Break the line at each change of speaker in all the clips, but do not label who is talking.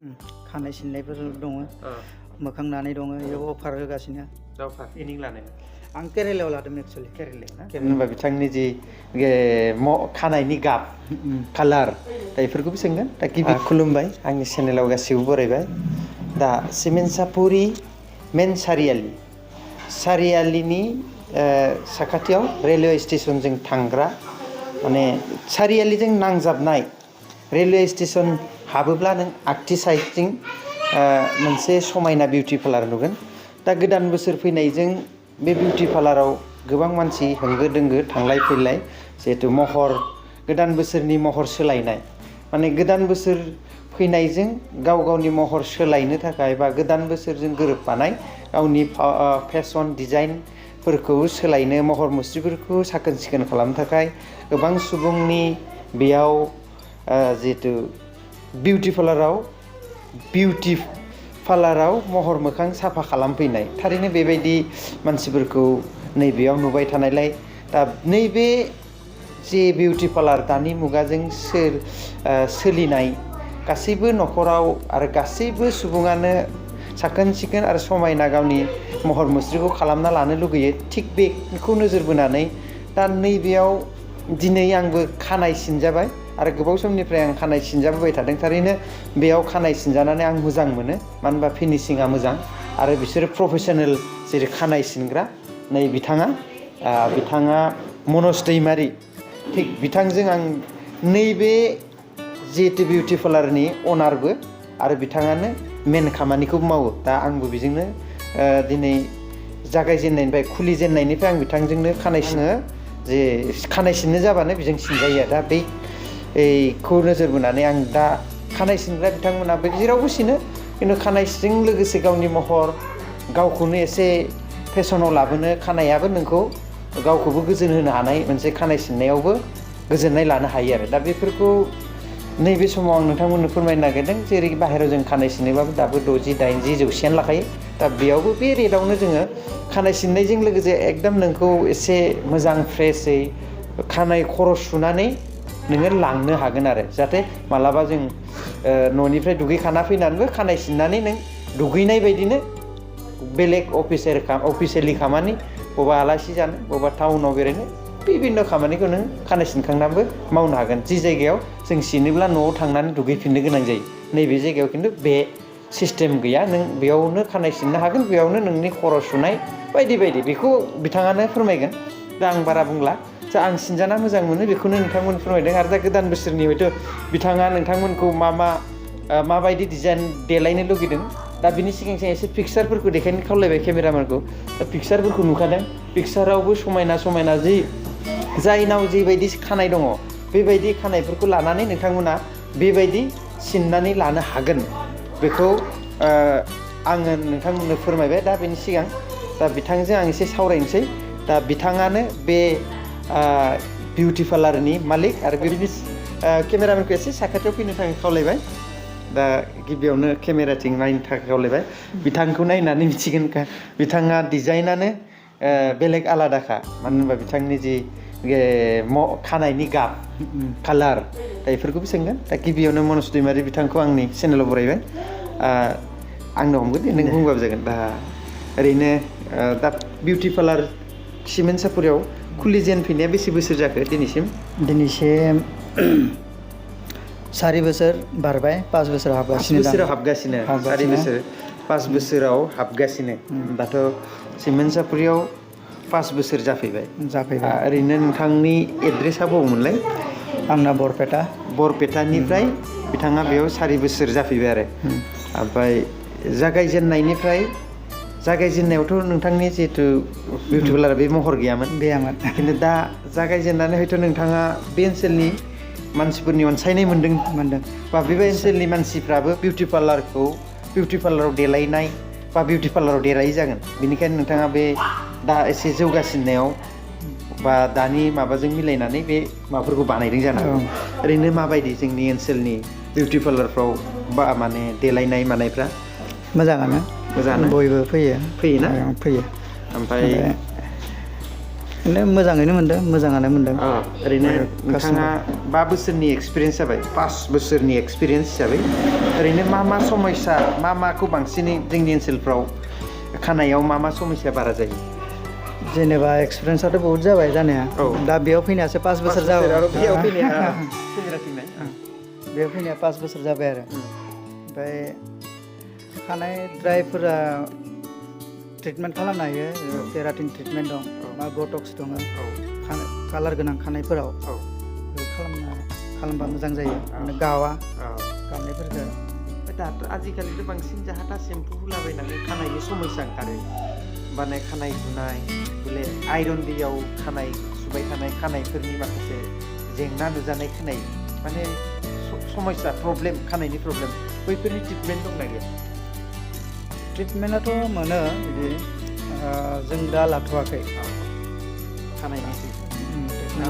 खानाय सिननायफोर दङ मोखां नानै दङ बेयाव अफार होगासिनो
अफार इनिं लानाय
आं केरेलायाव लादों एक्चुअलि
केरेलायाव ना होनबा बिथांनि जि खानायनि गाब कालार दा बेफोरखौबो सोंगोन दा गिबि खुलुमबाय आंनि चेनेलाव गासिबो बरायबाय दा सिमेन सापुरि मेन सारियालिनि साखाथियाव रेलवे स्टेशनजों थांग्रा माने सारियालिजों नांजाबनाय रेलवे स्टेशन हाबोब्ला नों आगथि साइडथिं मोनसे समायना बिउटि पार्लार नुगोन दा गोदान बोसोर फैनायजों बे बिउटि पार्लाराव गोबां मानसि होंगो दोंगो थांलाय फैलाय जिहेतु महर गोदान बोसोरनि महर सोलायनाय माने गोदान बोसोर फैनायजों गाव गावनि महर सोलायनो थाखाय बा गोदान बोसोरजों गोरोबफानाय गावनि फेशन डिजाइनफोरखौ सोलायनो महर मुस्रिफोरखौ साखोन सिखोन खालामनो थाखाय गोबां सुबुंनि बेयाव जिहेतु बिउटि पार्लाराव महर मोखां साफा खालामफैनाय थारैनो बेबायदि मानसिफोरखौ नैबेयाव नुबाय थानायलाय दा नैबे जे बिउटि पार्लार दानि मुगाजों सोलिनाय गासैबो न'खराव आरो गासैबो सुबुङानो साखोन सिखोन आरो समायना गावनि महर मुस्रिखौ खालामना लानो लुगैयो थिग बेखौ नोजोर बोनानै दा नैबेयाव दिनै आंबो खानाय सिनजाबाय आरो गोबाव समनिफ्राय आं खानाय सिनजाबोबाय थादों थारैनो बेयाव खानाय सिनजानानै आं मोजां मोनो मानो होनबा फिनिशिंआ मोजां आरो बिसोरो प्रफेसनेल जेरै खानाय सिनग्रा नै बिथाङा मनज दैमारि थिग बिथांजों आं नैबे जिहेतु बिउटि पार्लारनि अनारबो आरो बिथाङानो मेन खामानिखौबो मावो दा आंबो बेजोंनो दिनै जागायजेननायनिफ्राय खुलिजेननायनिफ्राय आं बिथांजोंनो खानाय सिनो जे खानाय सिननो जाबानो बेजों सिनजायो दा बेखौ नोजोर बोनानै आं दा खानाय सिनग्रा बिथांमोनाबो जेरावबो सिनो खिन्थु खानायजों लोगोसे गावनि महर गावखौनो एसे फेशनाव लाबोनो खानायाबो नोंखौ गावखौबो गोजोन होनो हानाय मोनसे खानाय सिननायावबो गोजोननाय लानो हायो आरो दा बेफोरखौ नैबे समाव आं नोंथांमोननो फोरमायनो नागिरदों जेरै बाहेरायाव जों खानाय सिननोबाबो दाबो 60, 80, 100 लाखायो दा बेयावबो बे रेटआवनो जोङो खानाय सिननायजों लोगोसे एकदम नोंखौ एसे मोजां फ्रेशै खानाय खर' सुनानै नोङो लांनो हागोन आरो जाहाथे मालाबा जों न'निफ्राय दुगैखाना फैनानैबो खानाय सिननानै नों दुगैनाय बायदिनो बेलेग अफिसियेलि खामानि बबेबा आलासि जानो बबेबा टाउनाव बेरायनो बिभिन्न खामानिखौ नों खानाय सिनखांनानैबो मावनो हागोन जि जायगायाव जों सिनोब्ला न'आव थांनानै दुगैफिननो गोनां जायो नैबे जायगायाव खिन्थु बे सिस्टेम गैया नों बेयावनो खानाय सिननो हागोन बेयावनो नोंनि खर' सुनाय बायदि बायदि बेखौ बिथाङानो फोरमायगोन दा आं बारा बुंला आं सिनजाना मोजां मोनो बेखौनो नोंथांमोन फोरमायदों आरो दा गोदान बोसोरनि हयथ' बिथाङा नोंथांमोनखौ माबायदि डिजाइन देलायनो लुगैदों दा बिनि सिगां एसे पिक्सारफोरखौ देखायनो खावलायबाय केमेरामेनखौ दा पिक्सारफोरखौ नुखादों पिक्सारावबो समायना जायनाव जेबायदि खानाय दङ बेबायदि खानायफोरखौ लानानै नोंथांमोना बेबायदि सिननानै लानो हागोन बेखौ आङो नोंथांमोननो फोरमायबाय दा बेनि सिगां दा बिथांजों आं एसे सावरायनोसै दा बिथाङानो बे बिउटि पार्लारनि मालिक आरो बेबायदि केमेरामेनखौ एसे साखाथियाव फैनो थाखाय खावलायबाय दा गिबियावनो केमेराथिं नायनो थाखाय खावलायबाय बिथांखौ नायनानै मिथिगोन बिथाङा डिजाइनानो बेलेग आलादाखा मानो होनबा बिथांनि जि खानायनि गाब कालार दा बेफोरखौबो सोंगोन दा गिबियावनो मनज दैमारि बिथांखौ आंनि चेनेलाव बरायबाय आंनो हमगोन दे नों बुंबाबो जागोन दा ओरैनो दा बिउटि पार्लार सिमेन सापुरियाव खुलिजेनफैनाया बेसे बोसोर जाखो दिनैसिम
4 बोसोर बारबाय 5 बोसोराव हाबगासिनो
5 बोसोराव हाबगासिनो दाथ' सिमेन सापुरियाव 5 बोसोर जाफैबाय ओरैनो नोंथांनि एड्रेसा बबेमोनलाय
आंना बरपेटानिफ्राय
बिथाङा बेयाव 4 बोसोर जाफैबाय आरो ओमफ्राय जागायजेननायावथ' नोंथांनि जिहेतु बिउटि पार्लार बे महर गैयामोन खिन्थु दा जागायजेननानै हयथ' नोंथाङा बे ओनसोलनि मानसिफोरनि अनसायनाय मोनदों बा बे ओनसोलनि मानसिफ्राबो बिउटि पार्लाराव देलायनाय बा बिउटि पार्लाराव देलायै जागोन बेनिखायनो नोंथाङा बे दा एसे जौगासिननायाव बा दानि माबाजों मिलायनानै बे माबाफोरखौ बानायदों जानो हागौ ओरैनो माबायदि जोंनि ओनसोलनि बिउटि पार्लारफ्राव बा माने देलायनाय मानायफ्रा
मोजाङानो बयबो फैयोना
फैयो ओमफ्राय
मोजाङैनो मोनदों मोजाङानो मोनदों
ओरैनो नोंथाङा 5 बोसोरनि एक्सपिरियेन्स जाबाय 5 बोसोरनि एक्सपिरियेन्स हिसाबै ओरैनो मा समस्या माखौ बांसिनै जोंनि ओनसोलफ्राव खानायाव मा समस्या बारा जायो
जेनेबा एक्सपिरियेन्सआथ' बहुत जाबाय जानाया दा बेयाव फैनायासो 5 बोसोर जाबाय
बेयाव फैनाया
बेयाव फैनाया 5 बोसोर जाबाय आरो ओमफ्राय खानाय ड्राइफोरा ट्रिटमेन्ट खालामनो हायो केराटिन ट्रिटमेन्ट दं मा बटक्स दङ कालार गोनां खानायफोराव खालामबा मोजां जायो गावा गावनायफोरखौ
दाथ' आजिखालिथ' बांसिन जाहाथा सेम्पु होलाबायनानै खानायनि समस्या ओंखारो माने खानाय गुनाय बले आइरन दैयाव खानाय सुबाय थानाय खानायफोरनि माखासे जेंना नुजानाय खोनाय माने समस्या प्रब्लेम खानायनि प्रब्लेम बैफोरनि ट्रिटमेन्ट दंना गैया
ट्रिटमेन्टआथ' मोनो बिदि जों दा लाथ'वाखै
खानायनि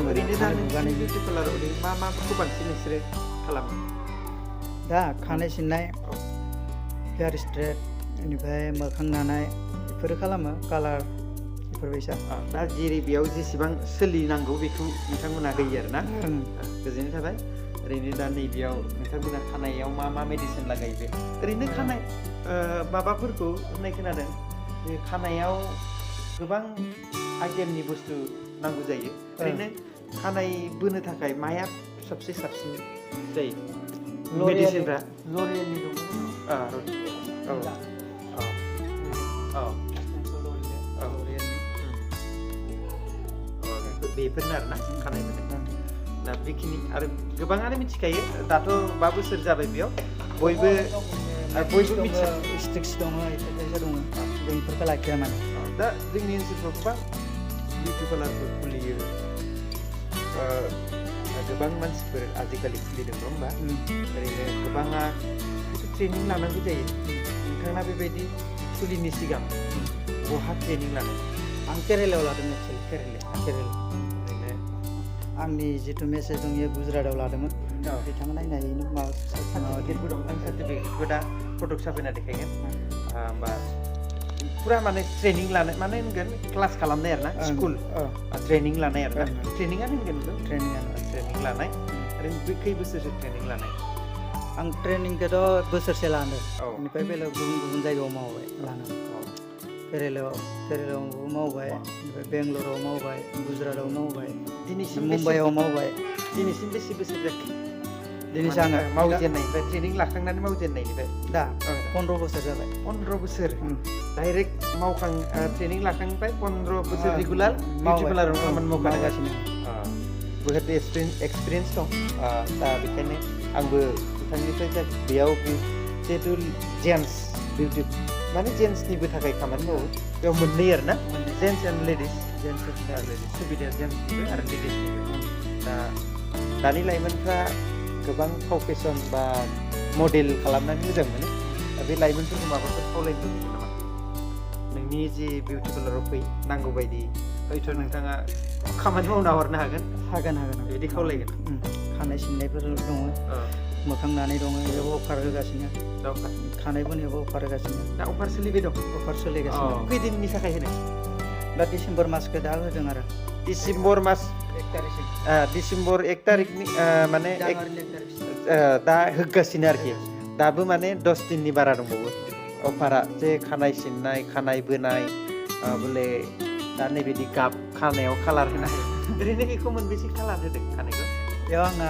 ओरैनो दा नोंनि बिउटि पार्लार ओरैनो माखौ बांसिन नोंसोरो खालामो
दा खानाय सिननाय हेयार स्ट्रेट बेनिफ्राय मोखां नानाय बेफोरो खालामो कालार बेफोरबायसा
दा जेरै बेयाव जेसेबां सोलिनांगौ बेखौ नोंथांमोना होयो आरो ना गोजोननाय थाबाय ओरैनो दा नैबेयाव नोंथांमोना खानायाव मा मेडिसिन लागायो बे ओरैनो खानाय माबाफोरखौ होननाय खोनादों बे खानायाव गोबां आइटेमनि बुस्थु नांगौ जायो ओरैनो खानाय बोनो थाखाय माया साबसिन जायो मेडिसिनफ्रा
लरियेलनि दङ
बेफोरनो आरोना खानाय बोनो दा बेखिनि आरो गोबाङानो मिथिखायो दाथ' 5 बोसोर जाबाय बेयाव बयबो मिथियो
स्टिक्स दङ बेफोरबायसा दङ जों बेफोरखौ लाखिया माने
दा जोंनि ओनसोलफ्राव गोबां बिउटि पार्लारफोर खुलियो गोबां मानसिफोर आजिखालि खुलिदों नङा होमबा ओरैनो गोबाङा ट्रेनिं लानांगौ जायो नोंथाङा बेबायदि खुलिनि सिगां बहा ट्रेनिं लानाय
आं केरेलायाव लादों एक्सुवेलि केरेला ओरैनो आंनि जिथु मेसेज दं बेयो गुजरातआव लादोंमोन बिथाङा नायनायनो माबा
सार्टिफिकेटबो दं आं सार्टिफिकेटखौ दा फटक साफायना देखायगोन होमबा पुरा माने ट्रेनिं लानाय माने होनगोन क्लास खालामनाय आरो ना स्कुल ट्रेनिं लानाय आरो ना ट्रेनिङानो होनगोन ट्रेनिं लानाय ओरैनो खै बोसोरसो ट्रेनिं लानाय
आं ट्रेनिंखौथ' बोसोरसे लादों बेनिफ्राय बेलेग गुबुन जायगायाव मावबाय लानानै केरेलायावबो मावबाय ओमफ्राय बेंगलराव मावबाय गुजरातआव मावबाय
दिनैसिम
मुम्बाइआव मावबाय
दिनैसिम बेसे बोसोर जाखो
दिनैसो आङो
मावजेननायनिफ्राय ट्रेनिं लाखांनानै मावजेननायनिफ्राय
दा 15 बोसोर जाबाय
15 बोसोर डाइरेक्ट ट्रेनिं लाखांनिफ्राय 15 बोसोर रेगुलार बिउटि पार्लाराव खामानि मावगासिनो बहुत एक्सपिरियेन्स दं दा बेखायनो आंबो बिथांनिफ्राय बेयाव जिहेतु जेन्टस बिउटि माने जेन्टसनिबो थाखाय खामानि मावो बेयाव मोननै आरो ना जेन्टस एन्ड लेडिस सुबिदाया जेन्टसनिबो आरो लेडिसनिबो दा दानि लाइमोनफ्रा गोबां फाव फेसन बा मडेल खालामनानै मोजां मोनो बे लाइमोनफोरखौ माबाफोर खावलायनो लुबैयो नामा नोंनि जे बिउटि पार्लाराव फै नांगौ बायदि हयथ' नोंथाङा खामानि मावना हरनो हागोन बिदि खावलायगोन
खानाय सिननायफोर दङ मोखां नानाय दङ बेयाव अफार होगासिनो खानाय बोनायावबो अफार होगासिनो
दा अफार सोलिबाय दं
अफार सोलिगासिनो
खैदिननि थाखाय होनाय
दा डिसेम्बर मासखौ दा होदों आरो
डिसेम्बर मास 1 तारिखसिम डिसेम्बर 1 तारिखनि माने दा होगासिनो आरोखि दाबो माने 10 दिननि बारा दंबावो अफारा जे खानाय सिननाय खानाय बोनाय बले दा नैबायदि गाब खानायाव कालार होनाय ओरैनो बेखौ मोनबेसे कालार होदों खानायखौ
बेयाव आंना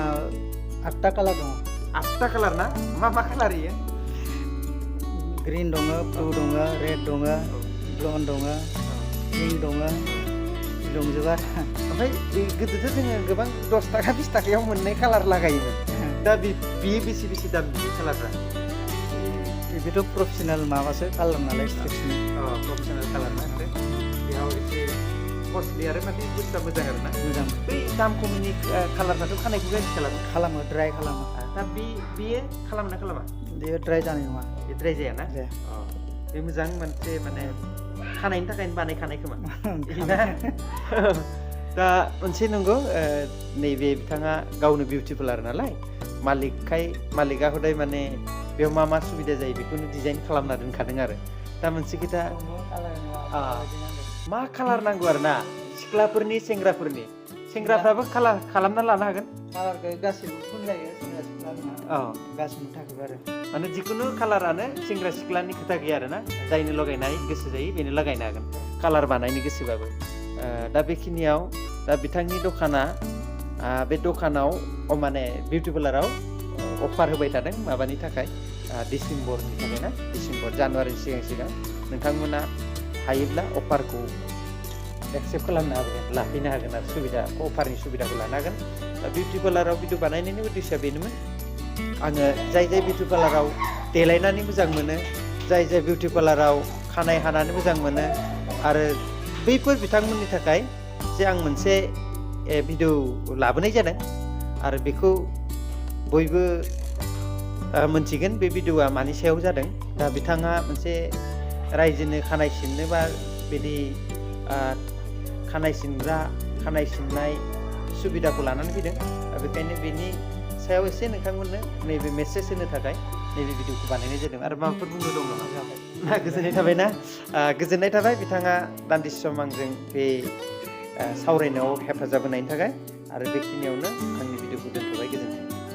8टा कालार दङ
8टा कालार ना मा खालार इयो
ग्रीन दङ ब्लू दङ रेड दङ ब्लन्ड दङ पिंक दङ दंजोबो
ओमफ्राय गोदोथ' जोङो गोबां 10 थाखा 20 थाखायाव मोननाय कालार लागायोमोन दा बियो बेसे दाम बियो कालारफ्रा
बेथ' प्रफेसनेल माबासो कालार नालाय स्ट्रिक्सनि
प्रफेसनेल कालार ना बेयाव एसे कस्टलि आरो माने बुस्थुआ मोजां आरो ना
मोजां
बै दाम खमनि कालारफ्राथ' खानायखौ गाज्रि
खालामो ड्राइ खालामो
दा बेयो खालामना खालामा
बेयो ड्राइ जानाय नङा
बे ड्राइ जायाना बे मोजां मोनसे माने खानायनि थाखायनो बानायखानाय खोमा दा मोनसे नंगौ नैबे बिथाङा गावनो बिउटि पार्लार नालाय मालिकआ हदाय माने बेयाव मा सुबिदा जायो बेखौनो डिजाइन खालामना दोनखादों आरो दा मोनसे खोथा मा कालार नांगौ आरो ना सिख्लाफोरनि सेंग्राफ्राबो कालार खालामना लानो हागोन
कालारखौ गासिबो फुनजायो सेंग्रा सिख्ला नङा गासिबो थाखायो आरो
माने जिखुनु कालारानो सेंग्रा सिख्लानि खोथा गैया आरोना जायनो लगायनाय गोसो जायो बेनो लागायनो हागोन कालार बानायनो गोसोबाबो दा बेखिनियाव दा बिथांनि दखाना बे दखानाव माने बिउटि पार्लाराव अफार होबाय थादों माबानि थाखाय डिसेम्बरनि थाखाय ना डिसेम्बर जानुवारिनि सिगां नोंथांमोना हायोब्ला अफारखौ एक्सेप्ट खालामनो हागोन लाफैनो हागोन आरो सुबिदा अफारनि सुबिदाखौ लानो हागोन दा बिउटि पार्लाराव भिडिअ बानायनायनि उद्देश्यआ बेनोमोन आङो जाय बिउटि पार्लाराव देलायनानै मोजां मोनो जाय बिउटि पार्लाराव खानाय हानानै मोजां मोनो आरो बैफोर बिथांमोननि थाखाय जे आं मोनसे भिडिअ लाबोनाय जादों आरो बेखौ बयबो मोनथिगोन बे भिडिअआ मानि सायाव जादों दा बिथाङा मोनसे रायजोनो खानाय सिननो बा बिदि खानाय सिनग्रा खानाय सिननाय सुबिदाखौ लानानै फैदों बेखायनो बेनि सायाव एसे नोंथांमोननो नैबे मेसेज होनो थाखाय नैबे भिडिअखौ बानायनाय जादों आरो माबाफोर बुंनो दं नामा गोजोननाय थाबाय ना गोजोननाय थाबाय बिथाङा दान्दिसे सम आंजों बे सावरायनायाव हेफाजाब होनायनि थाखाय आरो बेखिनियावनो आंनि भिडिअखौ दोनथ'बाय गोजोन्थों